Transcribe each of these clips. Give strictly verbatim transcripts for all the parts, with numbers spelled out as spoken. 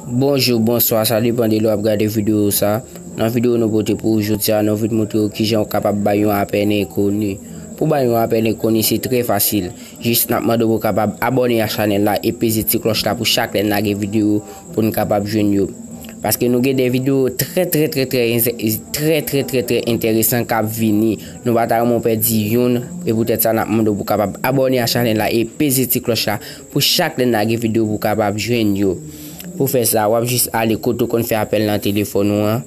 Bonjou, bonswa, sa depann de lè w ap gade videyo sa. Nan videyo nou pote pou ou jodi a, nou vin montre w kijan w kapab bay yon apèl enkoni. Pou bay yon apèl enkoni, se trè fasil. Jis n ap mande w pou w kapab abòne a chanèl la e peze ti klòch la pou chak lè n lage videyo pou n kapab jwenn yo. Paske nou gen de videyo trè, trè, trè, trè, trè, trè, trè, trè enteresan k ap vini. Nou pa ta renmen w pèdi youn, e poutèt sa n ap mande w pou w kapab abòne a chanèl la e peze ti klòch la pou chak lè n lage videyo pou w kapab jwenn yo. Pou fè sa, w ap jis ale kote w konn fè apèl nan telefòn ou an.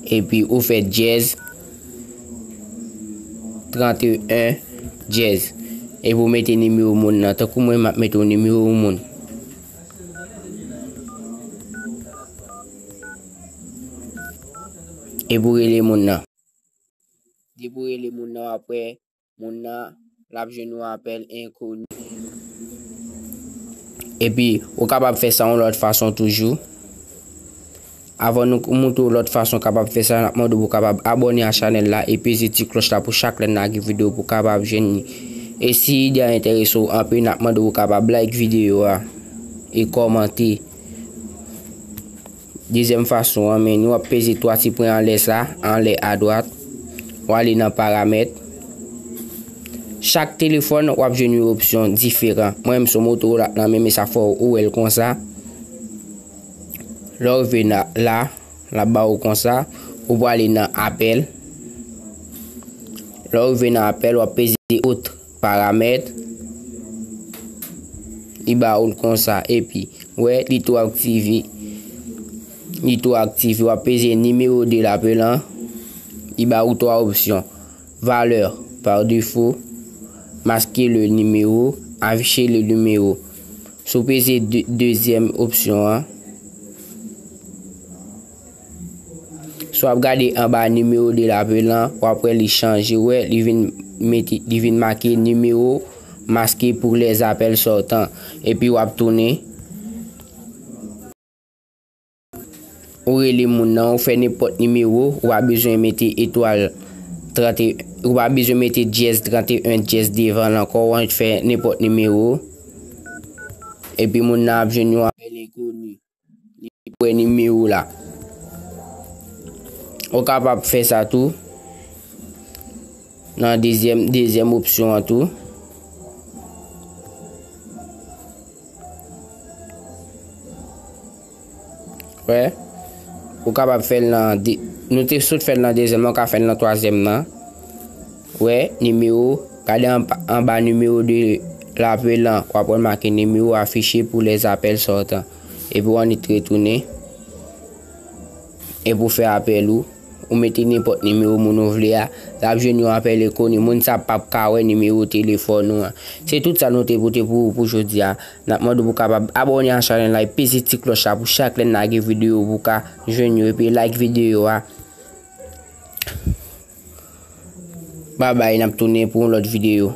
Epi ou fè dyèz trannteyen dyèz. Epi ou mete nimewo moun nan. Tankou mwen, m ap mete yon nimewo moun. Epi ou rele moun nan. Depi ou rele moun nan, w ap wè moun nan, l ap jwenn yon apèl enkoni. Epi, ou kapab fè sa yon lòt fason toujou. Avan nou montre w lòt fason w kapab fè sa, n ap mande w pou w kapab abòne a chanèl la e peze ti klòch la pou chak lè n lage videyo pou w kapab jwenn li. E si ide a enterese w anpil, n ap mande w pou w kapab like videyo a e kòmante. Dezyèm fason an, men nou ap peze twa ti pwen anlè sa, anlè adwat. W ale nan paramèt. Chak telefòn, w ap jwenn yon opsyon diferan. Mwen menm sou Motorola nan men, men sa fò ou wè l konsa. Lè w rive na-, la, l ap ba ou konsa. Ou prale nan apèl. Lè w rive nan apèl, w ap peze ot paramèt. Li ba ou l konsa. Epi, wè, li tou aktive. Li tou aktive. W ap peze nimewo de lapelan. Li ba ou twa opsyon. Valeur par défaut, masquer le numéro, afficher le numéro. Si w peze de-, dezyèm opsyon an, si w ap gade anba nimewo de lapelan, w ap wè li chanje, wè, li vin mete, li vin make numéro masqué pour les appels sortants. Epi w ap tounen. Ou rele moun nan, ou fè nenpòt nimewo, ou pa bezwen mete etwal trannte, ou pa bezwen mete dyèz trannteyen dyèz devan l ankò, ou annik fè nenpòt nimewo. Epi moun nan ap jwenn yon apèl enkoni. Li wè nimewo la. Ou kapab fè sa tou. Nan dezyèm, dezyèm opsyon an tou. Wè. Ou kapab fè l nan de, nou te sot fè l nan dezyèm nan, ou ka fè l nan twazyèm nan. Wè, nimewo, gade anba, anba nimewo de lapelan, w ap wè make numéro affiché pour les appels sortants. Epi w annik retounen. Epi w fè apèl ou. Ou mete nenpòt nimewo moun ou vle a, l ap jwenn yon apèl enkoni. Moun sa p ap ka wè nimewo telefòn ou an. Se tout sa nou te pote pou ou pou jodi a. N ap mande w pou w kapab abòne a chanèl la e peze ti klòch la pou chak lè n lage videyo pou w ka jwenn yo epi like videyo a. Babay, n ap tounen pou yon lòt videyo.